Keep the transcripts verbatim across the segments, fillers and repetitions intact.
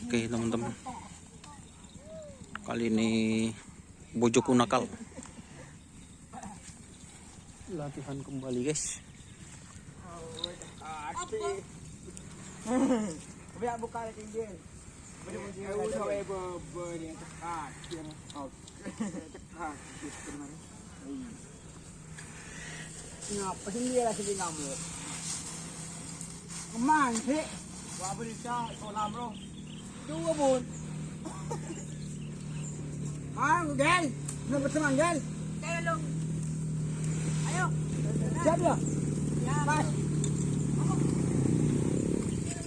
Oke, teman-teman. Kali ini Bojoku nakal. Latihan kembali, guys. Apa? Buka lagi, Din. Boleh, boleh. Eh, udah, eh, be-, be-, ini cekat. Oke. Cekat. Ngapa sih dia lagi di ngamuk? Kemana sih? Wah, berita, kolam, bro. Dua, Bun. Ah, Gel. Nomor teman, Gel. Ayo, Long. Ayo. Siap, ya? Ya. Pas.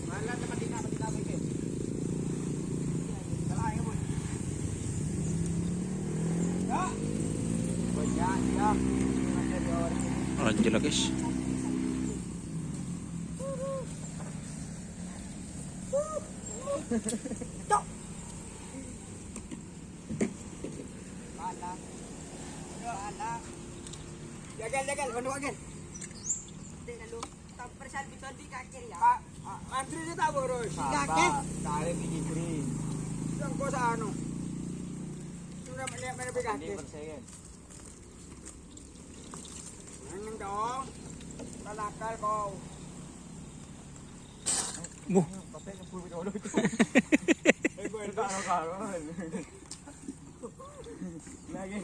Mana tempat kita, tempat kita, Bun? Salah, ya, Bun. Ya. Oh, ya, ya. Lanjut lagi, guys. Cok. Mana? Mana? Jagal, jagal, kono, jagal. Dek, lalu. Tampar salbi-salbi kake, ya. Pak, a-, antri dia tak boros. Kake. Kare di Jibrin. Yang kos anu. Sudah melihat mana kake. Ini persen. Neng dong. Kalakal kau. Buh. Lagi.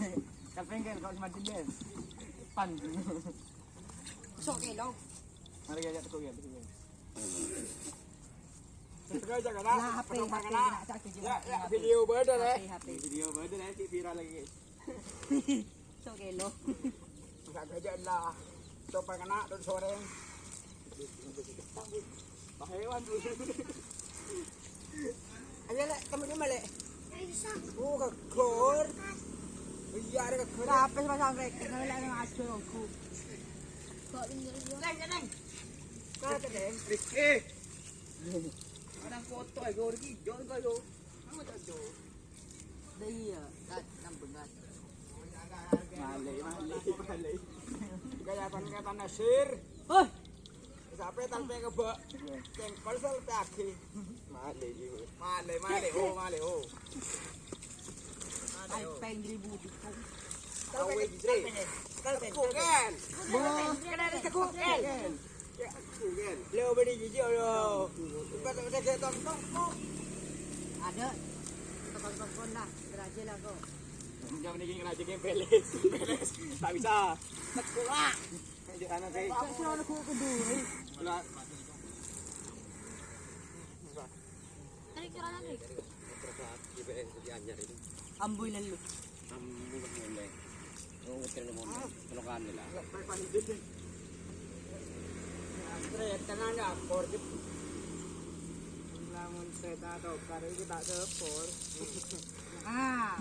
Kalpengkel kau semakin deh. Pan. Sok kilo. Mari kita tukar ya, tukar ya. Lah, H P, H P, kena cak gigi. Ya, ya, video bener, eh. H P, H P. Video bener, eh, si viral lagi. Sok kilo. Enggak gajah lah. Coba kena, terus sore. Pak hewan tuh. Ayo, Lek, temen-temen, Lek. Oh, kegor. Iya, ada kegor. Apa sih, Mas Anggrek? Kenapa, Lek, yang aja, aku? Kok ini, Lek, Lek. Kau ada, Lek? Riki. Ada foto, ya, Riki. Jangan kau, yo. Kamu tak, yo. Lah iya, kan, nambah, kan. Male, male, male. Kayak apa, kayak apa, Nasir? Hoi. Sampai tanpa kebak. Cengkol sampai agi. Male, iya. Male, male, oh, male, oh. Ai, pengen jadi budi, kan. Awe, Jre. Tegukan. Wah. Kena ada tegukan. Ya, tegukan. Leo beri jiji, Allah. Bukan tak ada tong-tong, kok. Ada. Tong-tong, lah. Geraje lah, kok. Jangan ini ngeraje, kayak beles. Beles. Tak bisa. Tegukan. Ayo, anak saya. Kok suara aku kedua, eh? Lah. Tarik celana, Rik. Ambu lelu. Ambu kan mulai. Oh, ngetril mulai. Pelukan lah. Antre, tenang ya, akor, Dik. Lamun saya tak tokar, itu tak sepor. Ah.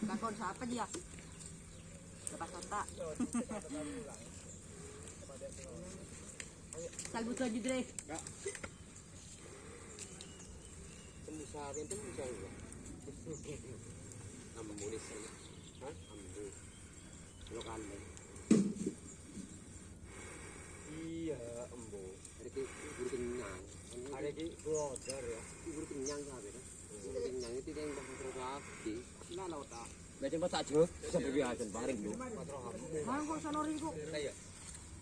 Takon siapa dia? Lepas otak. Salbu tujuh, Dre. Ya. Tembus hari, tembus hari. Ambu nih, hah? Ambu. Lo kan, deh. Iya, embo. Hari ini buru kenyang. Hari ini brodar, ya. Buru kenyang, sabe, kan? Buru kenyang itu yang bakal terus lagi. Nah, lah, otak. Baca pas aja, sampai biasa, paling, Bu. Mang kok sono riko? Lah, iya.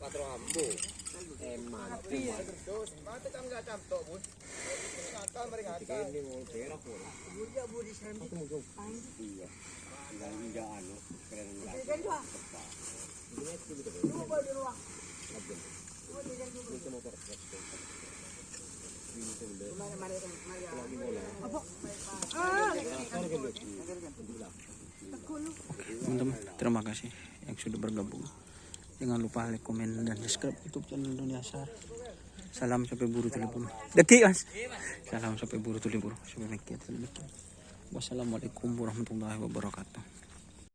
Patro ambo. Emang. Terus, mati tangga cam tok, Bun. Ngakal, mari ngakal. Ini mau berak, Bu. Iya, Bu, di sana. Aku mau coba. Iya. Enggak, enggak, anu, keren enggak. Ini kan dua. Dua, dua. Ini motor. Kemana, mari, mari, mari. Apa? Ah. Teman-teman, terima kasih yang sudah bergabung. Jangan lupa like, komen, dan subscribe YouTube channel Dunia Sar. Salam sampai buru tuli buru. Deki, Mas. Salam sampai buru tuli buru. Sampai mikir, sampai mikir. Wassalamualaikum warahmatullahi wabarakatuh.